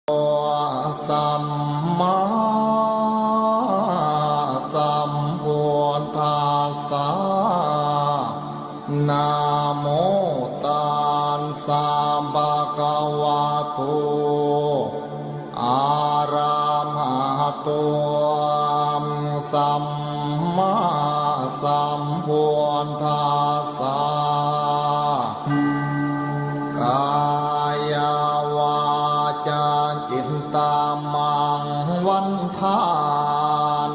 ສຳມາສຳພຸດທັດສະ ນະໂມຕັດສະ ພະຄະວະໂຕ ອະລະຫະໂຕ ສຳມາສຳພຸດທັດສະ ກາຍະວາຈາຈິດຕະມັງ ວັນທາ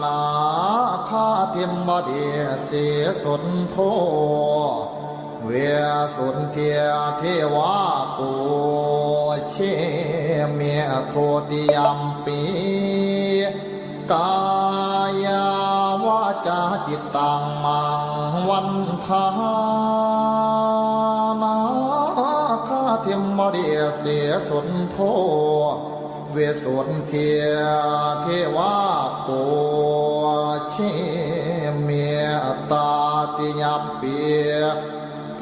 ນາຄາທິມບໍດີ ສີສຸນໂທ ວິສຸດທິເທວາ ປູເຊມິ ທຸຕິຍຳປີ ກາຍາວາຈາຈິດຕັງ ມັງວັນທານາຄາທິມບໍດີ ສີສຸນໂທ ວິສຸດທິເທວາ ປູເຊມິ ຕະຕິຍຳປີ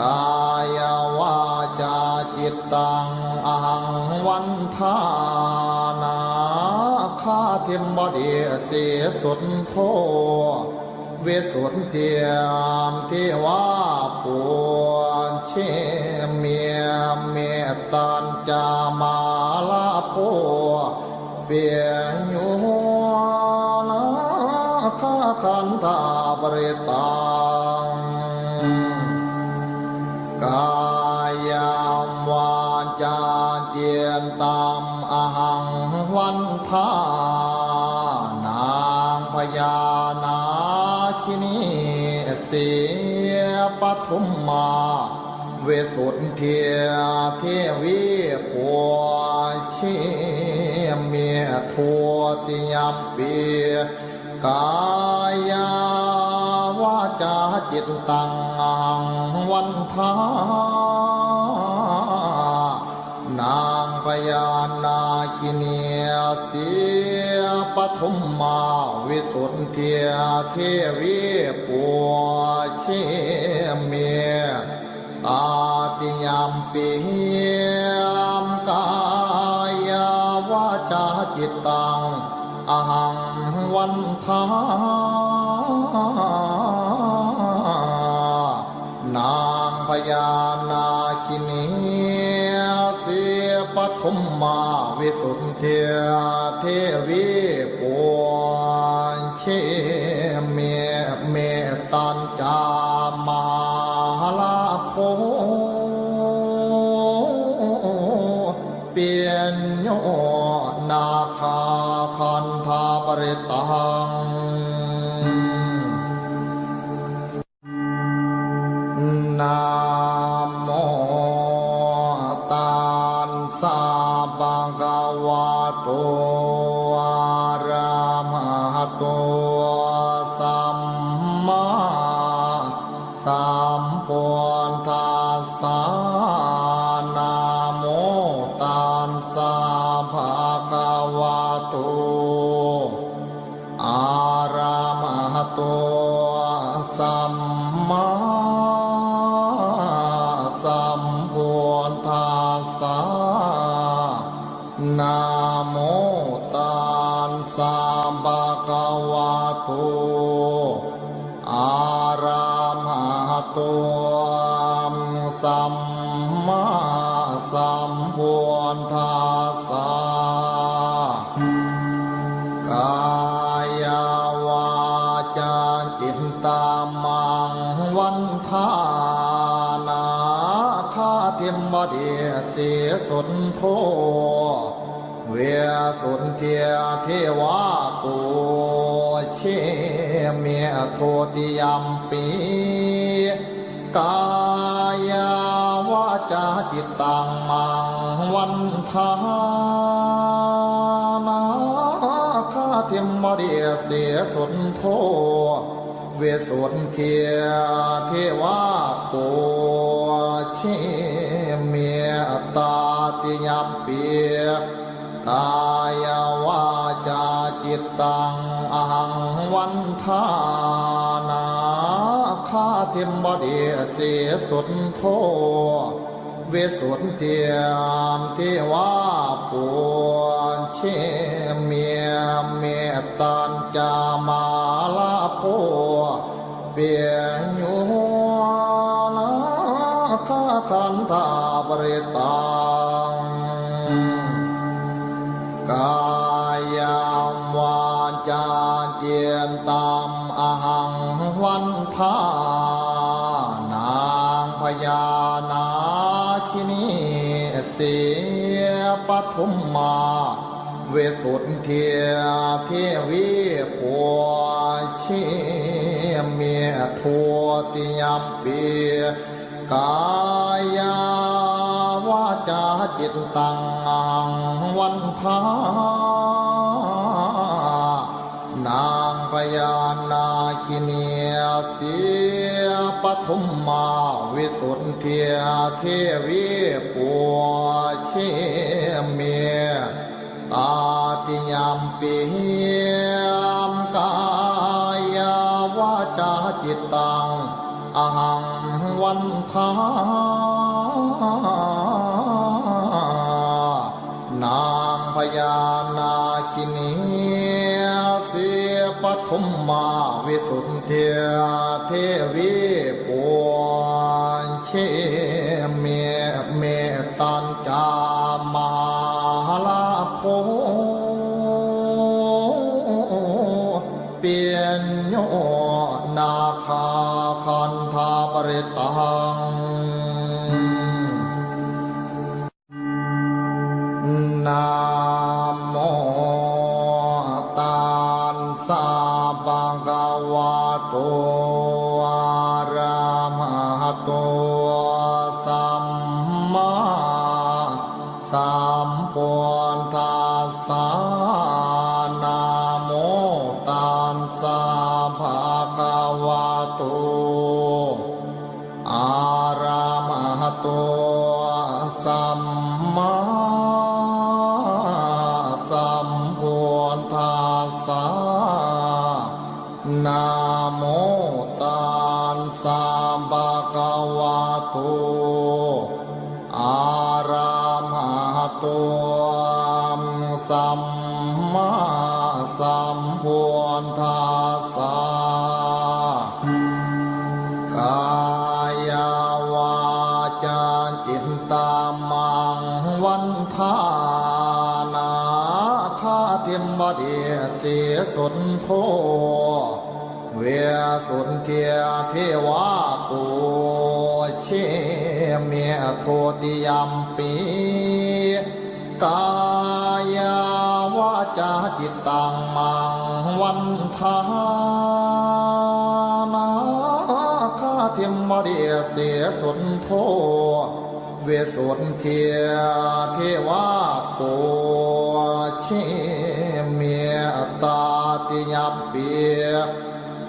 ກາຍະວາຈາຈິດຕັງ ອະຫັງວັນທານາຄາທິມບໍດີ ສີສຸນໂທ ວິສຸດທິເທວາ ປູເຊມິ ເມຕຕັນຈາມະລະໂພ ເປໂຍນາຄາຄັນທາປະລິຕັງ ກາຍະວາຈາຈິດຕັງ ອະຫັງວັນທານາງພະຍານາຄິນີ ສີປະທຸມມາ ວິສຸດທິເທວາ ປູເຊມິ ທຸຕິຍຳປີ ກາຍະວາຈາຈິດຕັງ ອະຫັງວັນທານາງພະຍານາຄິນີ ສີປະທຸມມາ ວິສຸດທິເທວາ ປູເຊມິ ຕະຕິຍຳປີ ກາຍະວາຈາຈິດຕັງ ອະຫັງວັນທານາງພະຍານາຄິນີ ສີປະທຸມມາ ວິສຸດທິເທວາ ປູເຊມິ ເມຕຕັນຈາມະລະໂພ ເປໂຍນາຄາຄັນທາປະລິຕັງ ນະໂມຕັດສະ ພະຄະວະໂຕ ອະລະຫະໂຕ ສຳມາສຳພຸດທັດສະ ນະໂມຕັດສະ ພະຄະວະໂຕ ອະລະຫະໂຕ ສຳມາສຳພຸດທັດສະ ນະໂມຕັດສະ ພະຄະວະໂຕ ອະລະຫະໂຕ ສຳມາສຳພຸດທັດສະ ກາຍະວາຈາຈິດຕະມັງ ວັນທານາຄາທິມບໍດີ ສີສຸນໂທ ວິສຸດທິເທວາ ປູເຊມິ ທຸຕິຍຳປີ ກາຍະວາຈາຈິດຕັງ ມັງວັນທານາຄາທິມບໍດີ ສີສຸນໂທ ວິສຸດທິເທວາ ປູເຊມິ ຕະຕິຍຳປີ ກາຍະວາຈາຈິດຕັງ ອະຫັງວັນທານາຄາທິມບໍດີ ສີສຸນໂທ ວິສຸດທິເທວາ ປູ ກາຍະວາຈາຈິດຕັງ ອະຫັງວັນທາ ນາງພະຍານາຄິນີ ສີປະທຸມມາ ວິສຸດທິເທວີ ປູຊະເມ ທຸຕິຍຳປີ ກາຍະວາຈາຈິດຕັງ ອະຫັງວັນທາ ນາງພະຍານາຄິນີ ສີປະທຸມມາ ວິສຸດທິເທວີ ປູຊະເມ ຕາຕິຍຳປີ ກາຍະວາຈາຈິດຕັງ ອະຫັງວັນທາ ນາງພະຍານາຄິນີ ສີປະທຸມມາ ວິສຸດທິເທວີ ປູຊະເມ ເມຕັນຈາມະຫາລາໂພ ປິນໂຍນາຄາຄັນທາປະລິຕັງ ນະໂມຕັດສະ ພະຄະວະໂຕ ອະຣະຫະໂຕ ສຳມາສຳພຸດທັດສະ ນະໂມຕັດສະ ພະຄະວະໂຕ ອະຣະຫະໂຕ ສຳມາສຳພຸດທັດສະ ນະໂມຕັດສະ ພະຄະວະໂຕ ອະຣະຫະໂຕ ສຳມາສຳພຸດທັດສະ ກາຍະວາຈາຈິດຕະມັງວັນທາ ນາຄາທິມບະດີສີສຸດໂທ ວິສຸດທິເທວາ ປູຊະເມ ທຸຕິຍຳປີ ກາຍະວາຈາຈິດຕັງ ມັງວັນທາ ນາຄາທິມບະດີສີສຸດໂທ ວິສຸດທິເທວາ ປູຊະເມ ຕາຕິຍຳປີ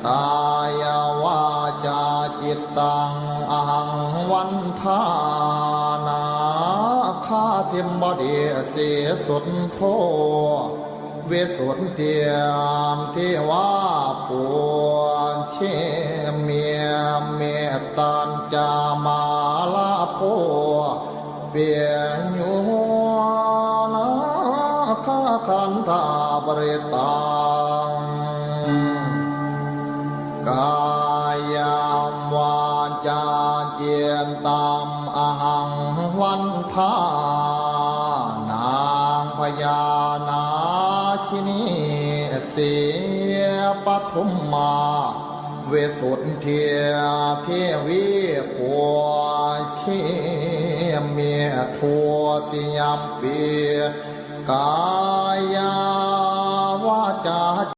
ກາຍະວາຈາຈິດຕັງ ອະຫັງວັນທາ ນາຄາທິມບະດີສີສຸດໂທ ວິສຸດທິເທວາ ປູຊະເມ ເມຕັນຈາມະຫາລາໂພ ເປໂຍນາຄາຄັນທາປະລິຕັງ ກາຍະວາຈາຈິດຕັງ ອະຫັງວັນທາ ນາງພະຍານາຄິນີ ສີປະທຸມມາ ວິສຸດທິເທວີ ປູຊະເມ ທຸຕິຍຳປີ ກາຍະວາຈາ